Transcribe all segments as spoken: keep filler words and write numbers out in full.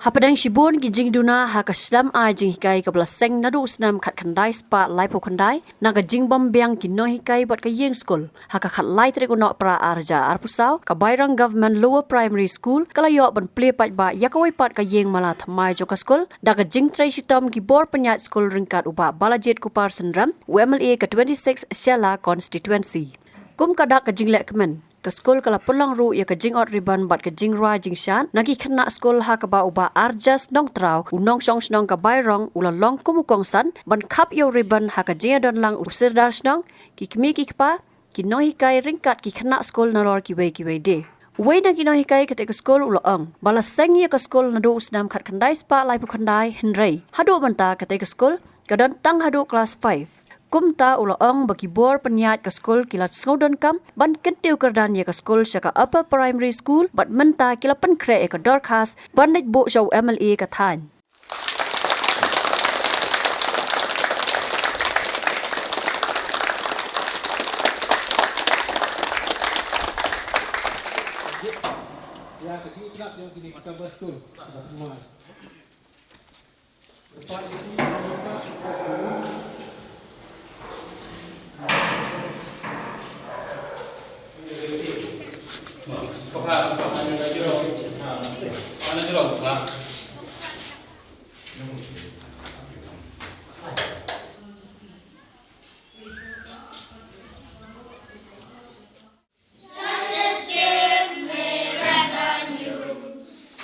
Hapdeng shibun ki jingduna ha ka shlem ai jinghikai kaba la seng naduh u snem khatkhyndai spah laiphew khyndai, na ka jingbym biang ki nonghikai bad ka ïing skul, ha ka khatlai tarik u Nohprah arhajar arphew saw, ka Bairong Government Lower Primary School ka la ïoh ban plie paidbah ïa kawei pat ka ïing mala thymmai jong ka skul da ka jingtrei shitom ki bor pynïaid skul ryngkat u Bah Balajied Kupar Synrem, u M L A ka twenty-six Shella Constituency. Kum ka dak ka jingleh kmen, ka skul ka la pynlong ruh ïa ka jingot ribbon bad ka jingrwai jingshad na ki khynnah skul, ha kaba u Bah Arjas Nongtraw, u nongshong shnong ka Bairong, u la long kum u kongsan ban khap ïa u ribbon ha ka jingïadonlang u Sirdar Shnong, ki kmie ki kpa, ki nonghikai ryngkat ki khynnah skul nalor kiwei kiwei de. Uwei na ki nonghikai katei ka skul u la ong ba la seng ïa ka skul naduh u snem khatkhyndai spah laiphew khyndai, hynrei haduh mynta katei ka skul ka don tang haduh klas five. Kumta u la ong ba ki bor pynïaid ka skul ki la sngewdonkam ban kyntiew kyrdan ïa ka skul sha ka Upper Primary School, bad mynta ki la pynkhreh ïa ka dorkhas ban leit buh sha u M L A ka thaiñ. Justice give may rest on you.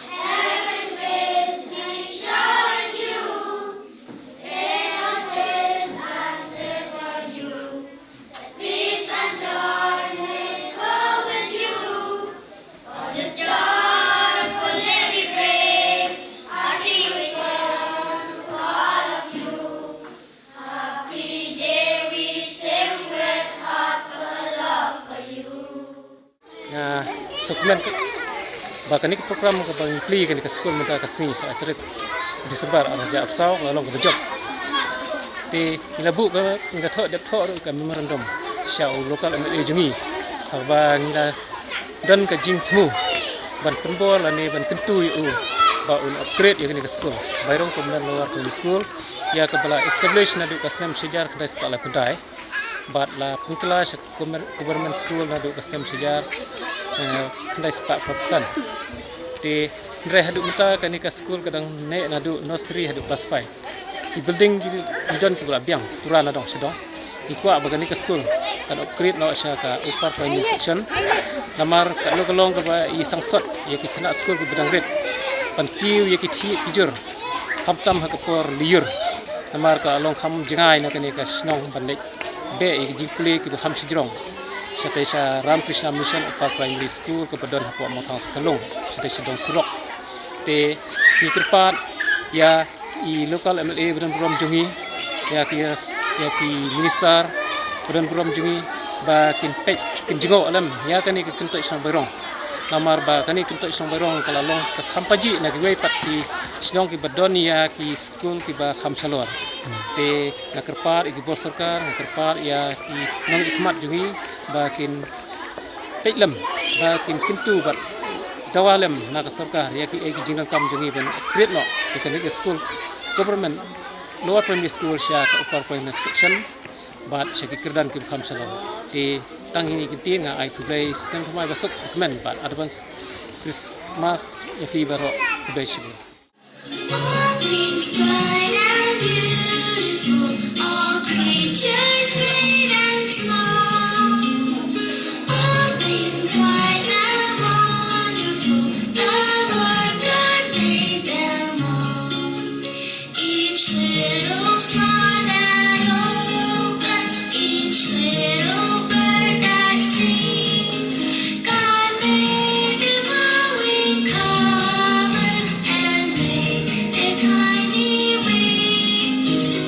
Heaven grace may shower you. May God grace and favor you. That peace and joy may go with you. On this joyful day we bring our greetings to all of you. Happy day we sing with heartfelt love for you. Nga sngewkmen ba kane ka program kaba ngi plie kane ka skul mynta ka sngi, tarik December arhajar arphew saw, ka la long kaba jop. Te ngi la buh ka, ngi la thoh, dep thoh ruh ka memorandum sha u local M L A jong ngi, haba ngi la don ka jingthmu ban pynbor lane ban kyntu ïa u ba un upgrade ïa kane ka skul, Bairong Common Lower Primary School, ïa kaba la establish naduh ka snem shihajar khyndai spah laiphew khyndai, bad la pynkylla sha Government School naduh ka snem shihajar, eh, khyndai spah phra phew san. Te hynrei haduh mynta kane ka skul ka dang neh naduh nursery haduh class five. Ki building ki, ki don kiba la biang pura na dong sha dong. Ngi kwah ba kane ka skul kan upgrade noh sha ka Upper Primary Section. Namar ka long, ka long kaba i sangsot ïa ki khynnah skul kiba dang rit ban kiew ïa ki thiah ki jur, khamtam ha ka por lyiur. Namar ka long kham jngai na kane ka shnong ban leit beh ïa ki jingpule kiba kham shajrong shatei sha Ramakrishna Mission Upper Primary School kaba don hapoh Mawthang Skhalung, shatei sha dong surok. Te ngi kyrpad ïa i local M L A ba don burom jong ngi, ïa ki, ïa ki minister ba don burom jong ngi, ba kin peit, kin jngoh lem ïa kane ka kyntoit shnong Bairong. Namar ba kane ka kyntoit shnong Bairong ka la long ka kham pajih na kiwei pat ki shnong kiba don ïa ki skul kiba kham shalor. Te nga kyrpad ïa ki bor sorkar, nga kyrpad ïa ki nongïakhmat jong ngi ba kin peit lem, ba kin kyntu bad dawa lem na ka sorkar ïa ki, ïa ki jingdonkam jong ngi ban upgrade noh ïa kane ka skul, Government Lower Primary School sha ka Upper Primary Section, bad sha ki kyrdan kiba kham shalor. Te tang hi ïa kine ki ktien, nga ai khublei snem thymmai basuk bakmen bad advance Christmas ïa phi baroh, khublei shibun. All things bright and beautiful, all creatures great and small, all things wise and wonderful, the Lord God made them all. Each little flower that opens, each little bird that sings, God made the glowing colors and made their tiny wings.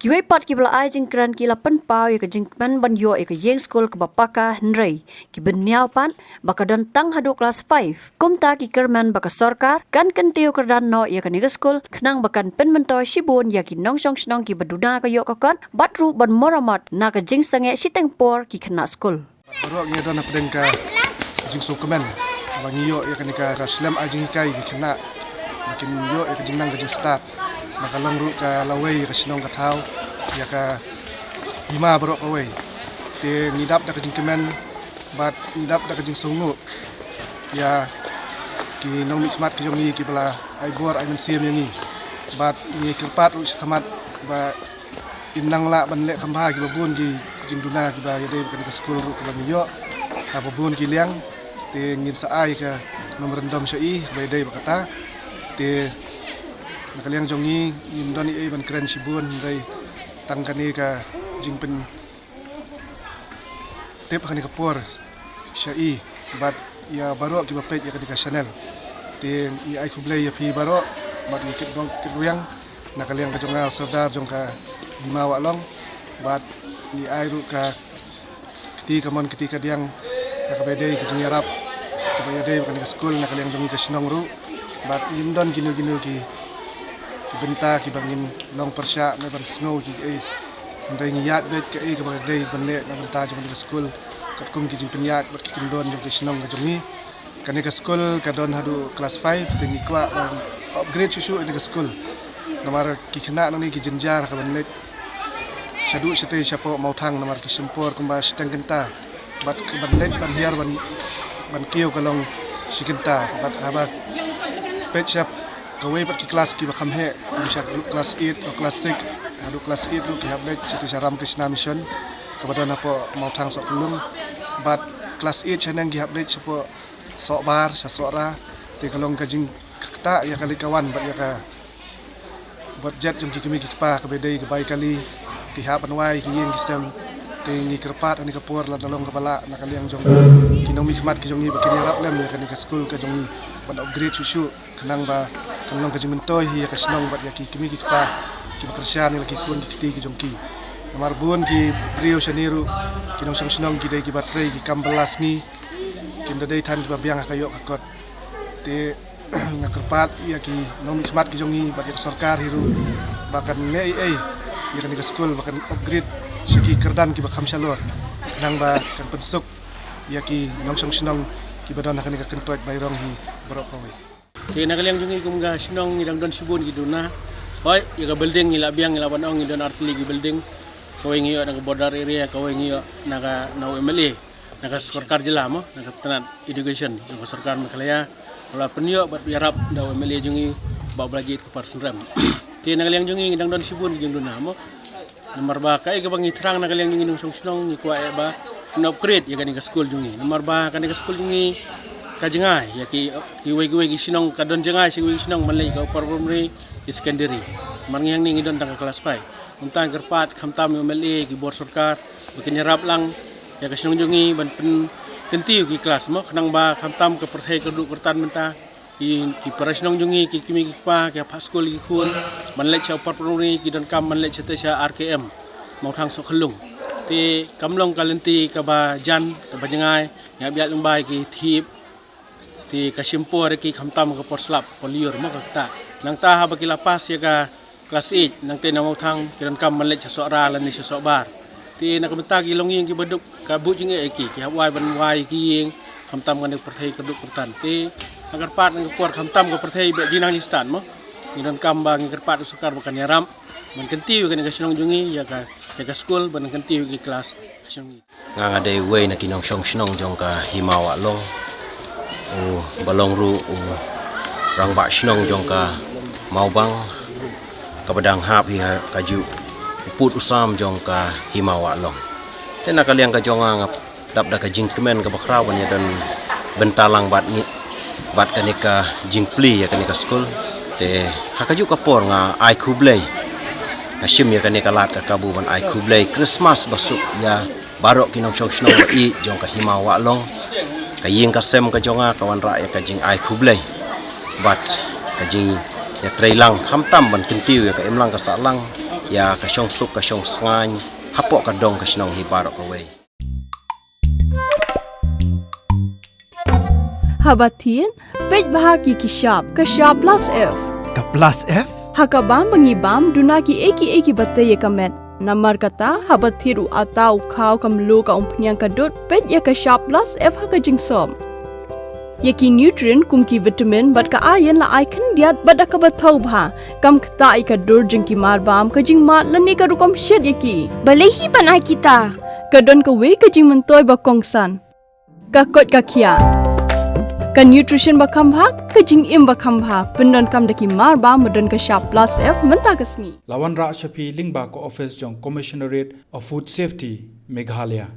Kiwei pat kiba la ai jingkren ki la pynpaw ïa ka jingkmen ban ïoh ïa ka ïing skul kaba paka, hynrei ki bynñiaw pat ba ka don tang haduh klas five. Kumta ki kyrmen ba ka sorkar kan kyntiew kyrdan noh ïa kane ka skul khnang ba kan pynmyntoi shibun ïa ki nongshong shnong kiba duna ka ïoh ka kot bad ruh ban marammot na ka jingsangeh shiteng por ki khynnah skul. Baroh ngi don hapdeng ka jingsngewkmen ba ngi ïoh ïa kane ka, ka slem ai jinghikai ki khynnah ba kin ïoh ïa ka jingnang ka jingstad, ba ka long ruh ka lawei ïa ka shnong ka thaw, ïa ka hima baroh kawei. Te ngi dap da ka jingkmen bad ngi dap da ka jingsngewnguh ïa ki nongmihkhmat ki jong ngi kiba la ai bor ai mynsiem ïa ngi. Bad ngi kyrpad ruh sha khmat ba kin nang lah ban leh kham bha kiba bun ki jingduna kiba ïadei bad kane ka skul ruh kaba ngi ïoh ha ba bun ki liang. Te ngin sa ai ka memorandum sha i kaba ïadei bad kata. Te na ka liang jong ngi ngim don ei ei ban kren shibun, hynrei tang kane ka jingpyn tip ha kane ka por sha i bad ïa baroh kiba peit ïa kane ka channel. Te ngi ai khublei ïa phi baroh bad ngi kitbok kitrwiang na ka liang ka jong nga u Sordar jong ka Hima Wahlong bad ngi ai ruh ka kti kamon kti kadiang ïa kaba ïadei ka jingïarap kaba ïadei bad kane ka skul na ka liang jong ngi ka shnong ruh. Bad ngim don kino kino ki, ki bynta kiba ngin long pyrshah ne ban sngew ki, eh, hynrei ngi ïaid beit kaei kaba dei ban leh na bynta jong kane ka skul katkum ki jingpynïaid bad ki kyndon jong ka shnong ka jong ngi. Kane ka skul ka don haduh klas five, te ngi kwah ban upgrade shuh shuh ïa kane ka skul. Namar ki khynnah nangne ki jynjar ha kaban leit shaduh shatei shapoh Mawthang namar ki shim por kumba shiteng kynta. Bad ka ban leit ban hiar ban, ban kiew ka long shi kynta. Bad haba peit sha kawei pat ki klas kiba kham heh, kum sha klas eight, o klas six, haduh klas eight ruh ki hap leit shatei sha Ramakrishna Mission kaba don hapoh Mawthang Sohkhynlung. Bad klas eight shaneng ki hap leit shapoh Sohbar, sha Sohra, te ka long ka jingkata ïa ka leit ka wan bad ïa ka budget jong ki kmie ki kpa kaba dei ka bai kali, ki hap ban wai ki ïing ki sem. Te ngi kyrpad ha kane ka por lada long kaba lah na ka liang jong ki nongmihkhmat ki jong ngi ba kin ïarap lem ïa kane ka skul ka jong ngi ban upgrade shuh shuh khnang ba kan long ka jingmyntoi hi ïa ka shnong bad ïa ki kmie ki kpa kiba kyrshan ïa la ki khun ki kti ki jong ki. Namar bun ki briew shane ruh ki nongshong shnong ki dei kiba trei ki kam bylla sngi, kim da dei than kiba biang ha ka ïoh ka kot. Te nga kyrpad ïa ki nongmihkhmat ki jong ngi bad ïa ka sorkar hi ruh ba kan leh ei ei ïa kane ka skul ba kan upgrade sha ki kyrdan kiba kham shalor khnang ba kan pynsuk ïa ki nongshong shnong kiba don ha kane ka kyntoit bairong hi baroh kawei. Te na ka liang jong ngi kum ka shnong ngi dang don shibun ki duna. Hooid, ïa ka building ngi la biang, ngi la ban ong ngi don artylli ki building. Kawei ngi ïoh na ka border area, kawei ngi ïoh na ka, na u M L A, na ka sorkar jylla mo, na ka tnat education, na ka sorkar Meghalaya. Ka la pynïoh bad ïarap da u M L A jong ngi, Bah Balajied Kparsanrem. Te na ka liang jong ngi ngi dang don shibun ki jingduna mo. Namar ba kaei kaba ngi thrang na ka liang jong ngi nongshong shnong ngi kwah ïa ba ngi upgrade ïa kane ka skul jong ngi. Namar ba kane ka skul jong ngi ka jngai ïa ki, kiwei kiwei ki shnong, ka don jngai sha kiwei ki shnong ban leit ka upper primary, ki secondary. Namar ngi hangne ngi don tang ka klas five. Mynta ngi kyrpad khamtam ïa u M L A, ki bor sorkar ba kin ïarap lang ïa ka shnong jong ngi ban pynkyntiew ki klas mo, khnang ba khamtam ka pyrthei kyrduh kyrtan mynta ki, ki para shnong jong ngi, ki kmie ki kpa, ki hap phah skul ki khun, ban leit sha upper primary, ki donkam ban leit shatei sha R K M Mawthang Sohkhynlung. Te kam long ka lynti kaba jan, kaba jngai, ngi hap ïaid lyngba ki thip. Te ka shim por ïa ki khamtam ka por slap, por lyiur mo ka kata. Nangta haba ki la pass ïa ka klas eight, nangta na Mawthang, ki donkam ban leit sha Sohra lane sha Sohbar. Te na ka bynta ki longïing kiba duk ka buh jingeh ïa ki, ki hap wai ban wai ki ïing, khamtam kane ka pyrthei kyrduh kyrtan. Te nga kyrpad na ka por khamtam ka pyrthei bad jingnang jingstad mo. Ngi donkam ba ngi kyrpad ka sorkar ba kan ïarap ban kyntiew kane ka shnong jong ngi ïa ka, ïa ka skul ban kyntiew ki klas ka shnong jong ngi. Nga nga dei uwei na ki nongshong shnong jong ka Hima Wahlong. U ba long ruh u rangbah shnong jong ka Mawbang kaba dang hap hi ha kajuh u pud u sam jong ka Hima Wahlong. Te na ka liang ka jong nga nga dap da ka jingkmen kaba khraw ban ïadon bynta lang bad ngi bad kane ka jingplie ïa kane ka skul. Te ha kajuh ka por nga ai khublei, nga shim ïa kane ka lad ka kabu ban ai khublei Christmas basuk ïa baroh ki nongshong shnong ba ïeit jong ka Hima Wahlong. Ka ïing ka sem ka jong nga ka wanrah ïa ka jingai khublei bad ka jingïatreilang khamtam ban kyntiew ïa ka imlang ka sahlang ïa ka shongsuk ka shongsngaiñ hapoh ka dong ka shnong hi baroh kawei. Haba thied, peit bha ki ki shap, ka shap plus F. Ka plus F? Ha ka bam ba ngi bam, duna ki ei ki ei kiba tei ïa ka met. Namar kata, haba thied u atta, u khaw, ka mluh, ka umphniang, ka dud, peit ïa ka shap plus F ha ka jingsop. Ïa ki nutrient kum ki vitamin bad ka iron la ai khyndiat bad da kaba thaw bha. Kam ktah ïa ka dur jong ki mar bam, ka jingmad lane ka rukom shet ïa ki. Balei hi ban ai kita? Ka don kawei ka jingmyntoi ba kongsan. Ka koit ka khiah. Ka nutrition ba kham bha, ka jingim ba kham bha. Pyndonkam da ki mar bam ba don ka shap plus F mynta ka sngi. La wanrah sha phi lyngba ka office jong Commissionerate of Food Safety, Meghalaya.